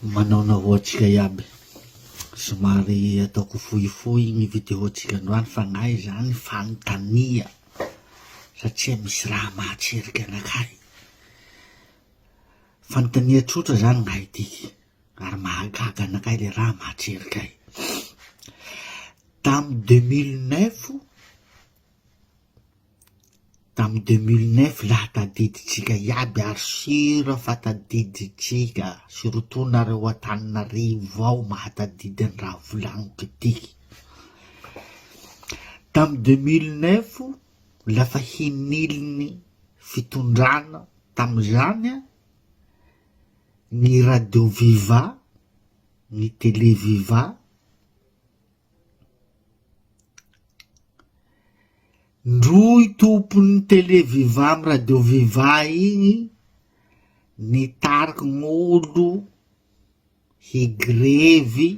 Manaona ho antsika iaby. Somary ataoko fohifohy ny vidéo-ntsika androany fa gnahy zany fanontania satria misy raha mahatseriky anakahy. Fanontania tsotra zany gnahy ty ary mahagaga anakahy le raha mahatseriky ahy. Tamy 2009, Tamy 2009 laha tadidintsika iaby ary sur fa tadidintsika surtout nareo Antananarivo ao mahatadidy ny raha volagniko ity. Tamy 2009 lafa hiniliny fitondrana tamizany ny radio viva, ny télé viva, Ndroy tompon'ny télé viva am radio viva igny nitariky gn'olo higrevy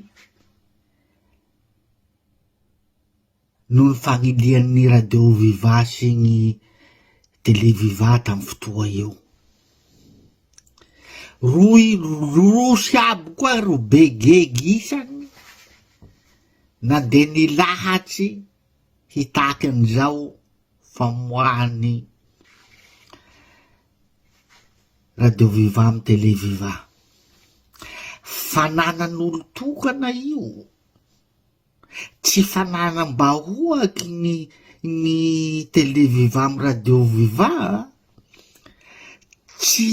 noho ny fagnilian'ny radio viva sy ny télé viva tam fotoa io. Roy roso aby koa ro be gegy isany nandeha nilahatsy hitaky an'izao famoahan'ny radio viva amin'ny télé viva. Fananan'olon-tokana io. Tsy fananam-bahoaky ny ny télé viva amin'ny radio viva a! Tsy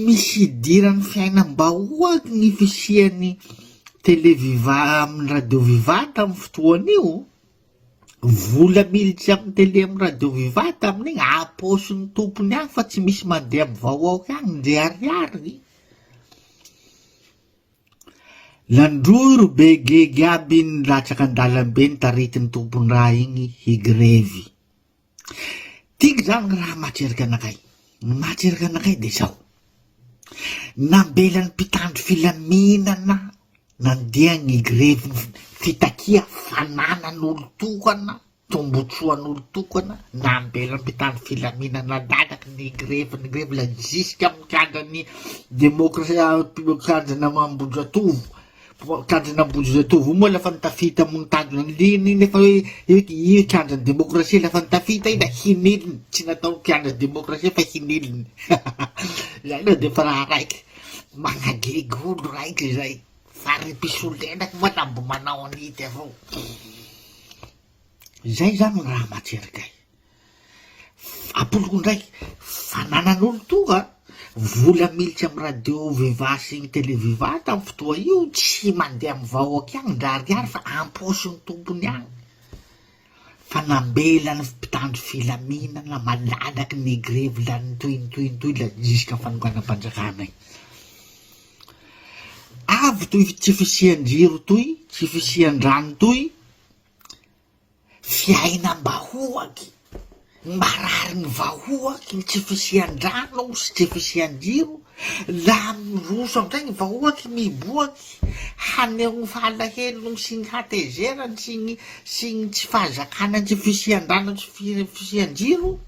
misy idiran'ny fiainam-bahoaky ny fisian'ny télé viva amin'ny radio viva tamin'ny fotoan'io. Vola miditra amin'ny télé amin'ny radio viva tamin'igny ampaosin'ny tompony agny fa tsy misy mandeha amin'ny vahoaka agny ndre ariary. Nandroy ro be gegy aby nilatsaka an-dalambe nitaritin'ny tompon-draha igny higrevy. Tiako zany ny raha mahatreraka anakay. Ny mahatreraka anakay de zao, nambelan'ny mpitandro filaminana nandeha ny grevy fitakia fananan'olon-tokana Tombotsoan'olon-tokana nambelan'ny mpitandro filaminana lalaky ny grevy ny grevy la jusqu'à amin'ny kianjan'ny demokrasia kianjan'Ambohijatovo kianjan'Ambohijatovo io moa lafa nitafita moa nitandrina ny liny nefa hoe io kianjan'ny demokrasia lafa nitafita iny da hiniliny tsy natao kianjan'ny demokrasia fa hiniliny zay aloha de efa raha raiky managegy olo raiky zay. Fa ry mpisolenaky moa la mbo manao an'ity avao. Zay zany ny raha mahatseriky ahy. Ampoliko ndraiky, fananan'olo tonga, vola militsy amy radio viva sy ny tele viva tamy fotoa io tsy mandeha amy vahoaky agny ndra ariary fa ampaosin'ny tompony agny. Fa nambelan'ny mpitandro filaminana malalaky ny grevy la nitohy nitohy nitohy la jusqu'à fanonganam-panjakana iny. Avy toy tsy fisian-jiro toy, tsy fisian-drano toy, fiainam-bahoaky, marary ny vahoaky ny tsy fisian-drano sy tsy fisian-jiro, laha miroso amizay ny vahoaky miboaky haneho ny fahalahelony sy ny hatezerany sy ny sy ny tsy fahazakana ny tsy fisian-drano tsy fisian-jiro,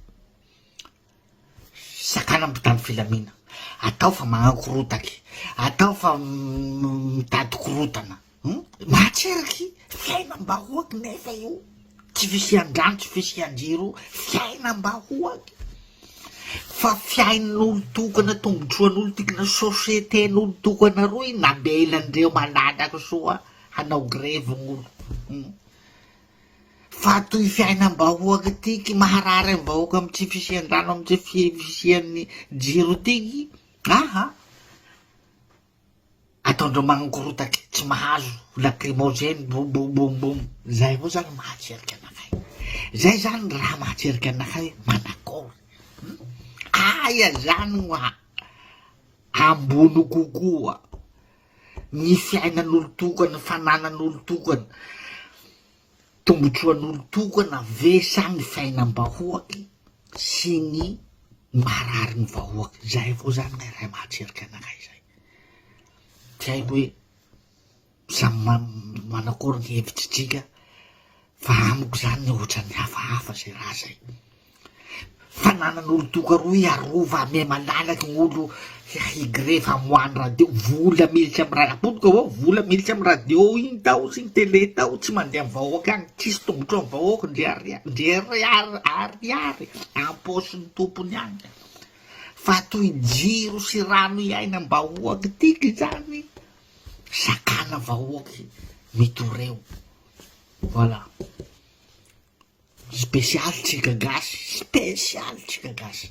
Sakana mpitandro filamina, atao fa magnakorotaky, atao fa mitady korotana, hum, mahatseriky, fiainam-bahoaky nefa io, tsy fisian-drano, tsy fisian-jiro, fiainam-bahoaky, fa fiain'olon-tokana, tombotsoan'olon-tokana, société-n'olon-tokana roy nambelandreo malalaka soa hanao grevy gn'olo, hum. Fa toy fiainam-bahoaka tiky maharary ny vahoaka amin'ny tsy fisian-drano amin'ny tsy fisian'ny jiro tiky aha! Ataondreo magnakorotaky tsy mahazo lacrymogène boum boum boum boum zay avao zany mahatseriky anakahy zay zany raha mahatseriky anakahy hoe manakory aia zany no ambony kokoa ny fiainan'olon-tokana, fananan'olon-tokana, tombotsoan'olon-tokana ve sa ny fiainam-bahoaky sy ny marary ny vahoaka? Zay avao zany ny iray mahatseriky anakahy zay. Tsy haiko hoe samy manakory ny hevitritsika fa amiko zany ohatran'ny hafahafa zay raha zay. Fananan'olon-toka roy arova ame malalaky ny olo higrevy hamoahany radio, vola miditra am ra- ampodiko avao, vola miditra am radio igny tao sy ny tele tao tsy mandeha am vahoaka agny, tsisy tombotsoa am vahoaka ndre aria- ndre ariary ariary am-paosin'ny tompony agny, fa toy jiro sy rano iainam-bahoaky tiky zany sakana vahoaky mitoreo, voilà. Spécial tsika gasy, spécial tsika gasy.